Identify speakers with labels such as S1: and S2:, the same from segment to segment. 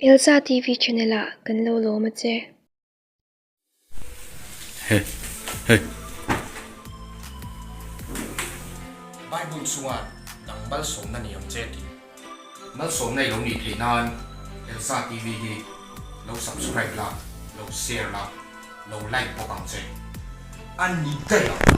S1: Elsa TV channel ah kan lo lawm a che.
S2: He he.
S3: Bible chuan nang malsawmna ni ang che tih. Malsawmna i lo nih theih nan Elsa TV hi lo subscribe la, lo share la, lo like bawk ang che. A ni daih ang.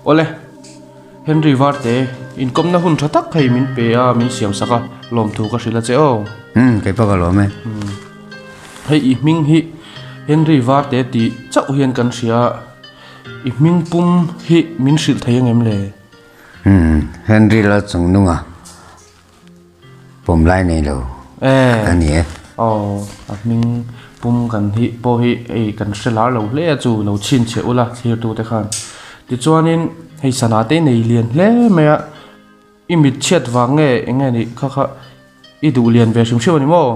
S2: Awle, Henry Varte, inkawmna hun tha tak hei min pe a, min siam sak a, lawmthu ka hrilh a che aw.
S4: Umm, kei pawh ka lawm e.
S2: Hei i hming hi Henry Varte tih chauh hian kan hria a, i hming pum hi min hrilh thei angem le?
S4: Umm, Henry Lalchungnunga. Pawm lai nei lo a ni e.
S2: Aw, a hming pum kan hi pawh hi hei kan hre lar lo hle a chu lo chhinchhiah ula thlir te khan. Tichuanin hei sana te nei lian hle mai a, i mit chhiat vang nge eng nge nih kha kha i duh lian ve hrim hrim a ni maw?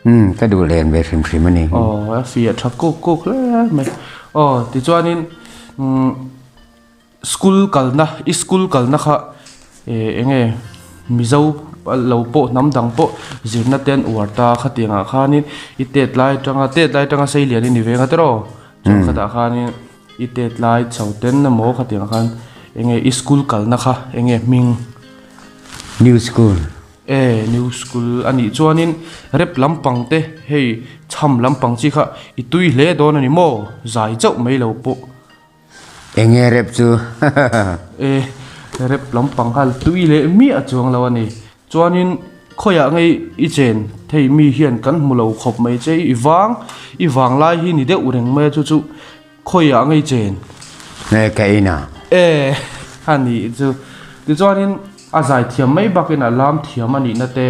S4: Umm, ka duh lian ve hrim hrim a ni.
S2: Aw, a fiah tha kuk kuk hle mai. Aw, tichuanin umm. School kalna, i school kalna kha eh eng nge Mizo lo pawh hnam dang pawh zirna te an uar ta khatiang ah khanin i tet lai atanga tet lai atanga sei lian i ni ve nga tiraw chuan khatah khanin i tet lai chho ten emaw khatiang ah khan eng nge i school kalna kha eng nge hming.
S4: New school.
S2: E new school a nih chuanin rep lampang te hei chham lampang chi kha i tui hle dawn a ni maw zai chauh mai lo pawh.
S4: Enge rep chu?
S2: E, rep lampang kha tui leh miah chuang lo a ni. Chuanin khawiah ngei i chen thei mi hian kan hmu lo khawp mai che i vang, i vang lai hi ni deuh reng mai a chu chu khawiah ngei chen.
S4: E, ka in a.
S2: E, a nih chu. Tichuanin a zai thiam mai bakin a lam thiam a nihna te,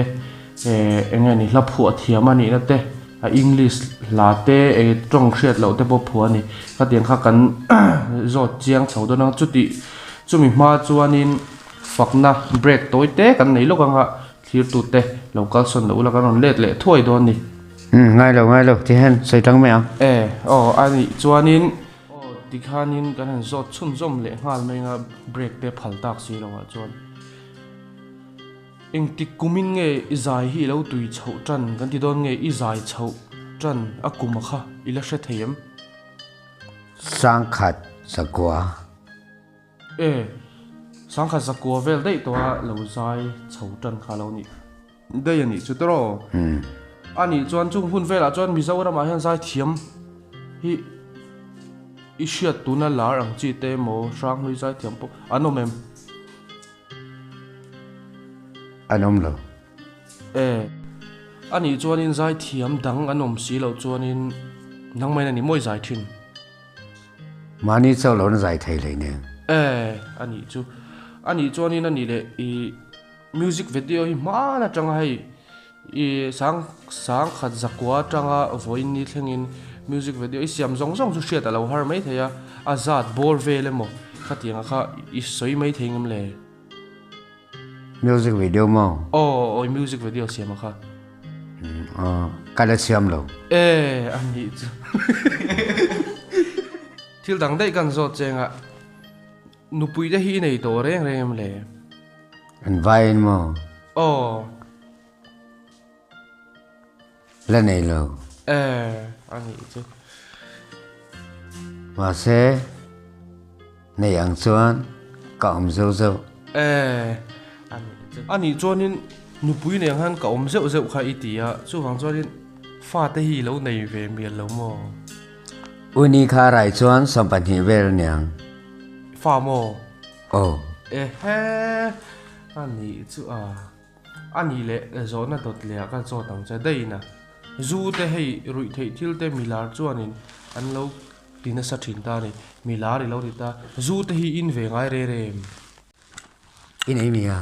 S2: e, enge ni hla phuah thiam a nihna te. A English hla te eng tawng hriat loh te pawh phuah a ni. Khatiang kha kan zawt chiang chho dawn ang. Chuti chumi hma chuanin fakna break tawi te kan nei lawk ang a, thlirtute lo kalsawn loh ula kan rawn let leh thuai dawn a ni.
S4: Umm ngai lo ngai lo ti hian sawi tang mai ang.
S2: E aw a nih chuanin aw tikhanin kan han zawt chhunzawm leh nghal mai ang a break te phal tak si lo ah chuan. Engtik kumin nge i zai hi i lo tui chhoh tan kan ti dawn nge i zai chhoh tan a kum a kha i la hre thei em?
S4: Sangkhat zakua.
S2: E, sangkhat zakua vel daih tawh a lo zai chho tan kha lo nih daih a nih chu tawh. A nih chuan chung hun velah chuan Mizoramah hian zai thiam hi i hriat tuna lar ang chi te emaw Hranghlui zai thiam pawh an awm em?
S4: An awm lo.
S2: E. A nih chuanin zaithiam dang an awm si loh chuanin nangmahin a ni mawi zai thin.
S4: Mahni chauh lo na zai thei hlei nen.
S2: E. A nih chu. A nih chuanin a nih leh i music video hi hmaan atanga hei i sang sang khat zakua atanga vawiin ni thlengin music video i siam zawng zawng chu hriat a lo har mai thei a, a zat bawr vel emaw khatianga kha i sawi mai thei ngem le?
S4: Music video maw?
S2: Aw awi music video siam a kha.
S4: Aw ka la siam lo.
S2: E a nih chu. Thil dang daih kan zawt cheng a nupui te hi i nei tawh reng reng em le?
S4: An vai in maw?
S2: Aw.
S4: La nei lo.
S2: E, a nih chu.
S4: Mahse, nei ang chuan ka awm zeuh zeuh.
S2: E, a nih chu. A nih chuanin nupui nei ang hian ka awm zeuh zeuh kha i ti a, chuvang chuanin fate hi i lo nei ve mial lo maw?
S4: Uni kha a rai chuan 20 vel a niang.
S2: Fa maw?
S4: Aw.
S2: Ehe, a nih chu a. A nih leh zawhna dawt leh ah ka zawt ang che daih in a. Zu te hei ruih theih thil te milar chuanin an lo ti nasa thin ta a ni. Milar i lo ti ta. Zu te hi in ve ngai rere em?
S4: I nei mi a.